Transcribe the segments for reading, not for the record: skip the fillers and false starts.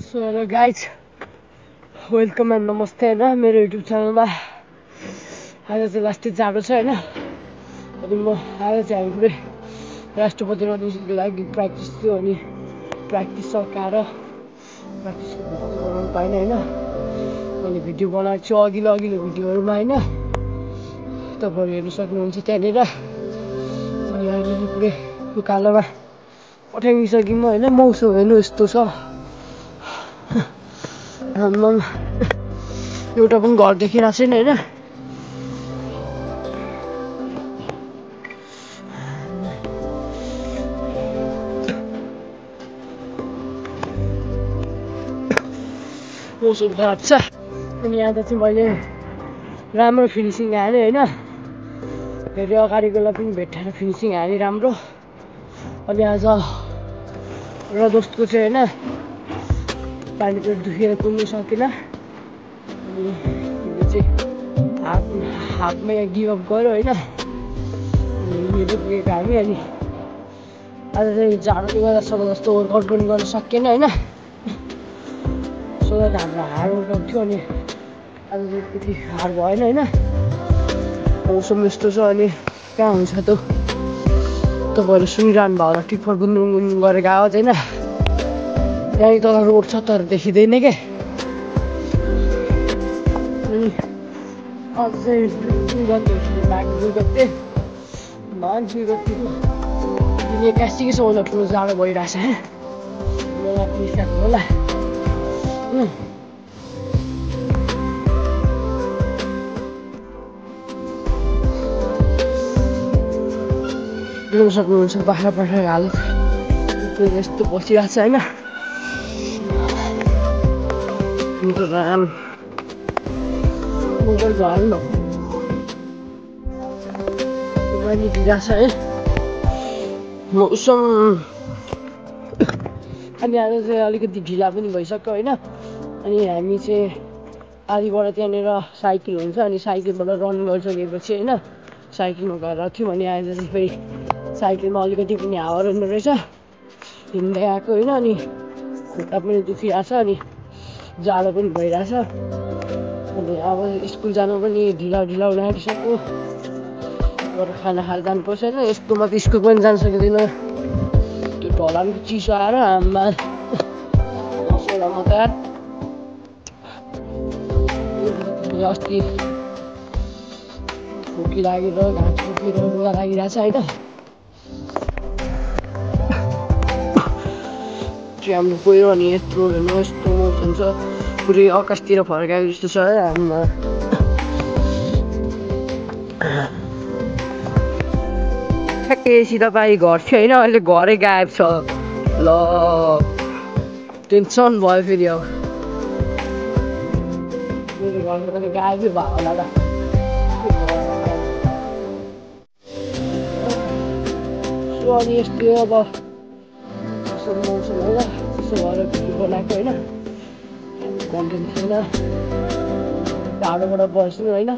So hello guys, welcome and नमस्ते होइन मेरो युट्युब च्यानलमा। आज चाहिँ लास्ट डे जाडो छ होइन, अनि म आज चाहिँ हामी पुरै राष्ट्रपति रनिङको लागि प्र्याक्टिस थियो। अनि प्र्याक्टिस सकाएर प्र्याक्टिस बनाउनु पाइनँ होइन। मैले भिडियो बनाएको छु अघिल्लो भिडियोहरूमा होइन, तपाईँहरू हेर्नु सक्नुहुन्छ त्यहाँनिर। अनि अहिले पुरै उकालोमा पठाइसक्यौँ होइन। मौसम हेर्नु यस्तो छ, एउटा पनि घर देखिरहेको छैन होइन। मौसम खराब छ। अनि यहाँ त चाहिँ मैले राम्रो फिनिसिङ हालेँ होइन। धेरै अगाडिकोलाई पनि भेट्टाएर फिनिसिङ हालेँ राम्रो। अनि आज र दोस्तको चाहिँ होइन पानी पेट दुखेर कुद्नु सकिनँ। अनि यो चाहिँ हातमा गिभअप गऱ्यो होइन। मेरो पुगेको हामी। अनि आज चाहिँ जाडोले गर्दा जबरजस्तो वर्कआउट पनि गर्न सकिएन होइन। सो द्याट हाम्रो हार्ड वर्कआउट थियो। अनि आज चाहिँ त्यति हार्ड भएन होइन। मौसम यस्तो छ। अनि कहाँ हुन्छ त तपाईँहरू सुनिरहनु भयो होला टिप्पर गुन्नु गरेको आवाज होइन। त्यहीँ तल रोड छ तर देखिँदैन क्या। अनि अझ चाहिँ मान्छे 81 ठुलो जाडो भइरहेछ होला। देख्न सक्नुहुन्छ बाख्राको हालत यस्तो बसिरहेको छ होइन। राम मोबाइल हाल्नु दिइरहेछ है मौसम। अनि आज चाहिँ अलिकति ढिला पनि भइसक्यो होइन। अनि हामी चाहिँ आधीबाट त्यहाँनिर साइकल हुन्छ, अनि साइकलबाट रन गरिसकेपछि होइन साइकलमा गएर थियौँ। अनि आज चाहिँ फेरि साइकलमा अलिकति पनि हावा रहनु रहेछ, हिँड्दै आएको होइन। अनि खुट्टा पनि दुखिरहेछ, अनि जाडो पनि भइरहेछ। अनि अब स्कुल जानु पनि ढिला उठाइसक्यो। गएर खाना खाएर जानुपर्छ होइन। यस्तोमा त स्कुल पनि जान सकिँदैन, त्यो ढलानको चिसो आएर आमा त अस्ति खोकी लागेर घाँस खोकेर लुगा लागिरहेछ होइन। चाहिँ हाम्रो पहिरो अनि यत्रो हेर्नु यस्तो मौसम छ, पुरै आकाशतिर फर्काएको जस्तो छ है हाम्रोमा। ठ्याक्कै सिधाबाई घर थियो होइन, अहिले घरै गायब छ। ल टेन्सन भयो फेरि। अब मेरो घरको त गायबै भयो होला त। सो अनि यस्तो अब मौसम होइन, त्यसो भएर भिडियो बनाएको होइन। कन्टेन्ट छैन, टाढोबाट बस्नु होइन।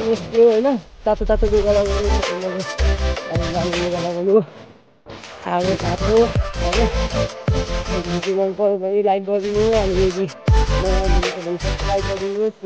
यस्तो होइन तातो लुगा लगाउनु, लुगा लगाउनु आगो तातो होइन। भिडियो मन पऱ्यो भने लाइक गरिदिनु। अनि यदि लाइक गरिदिनुहोस्।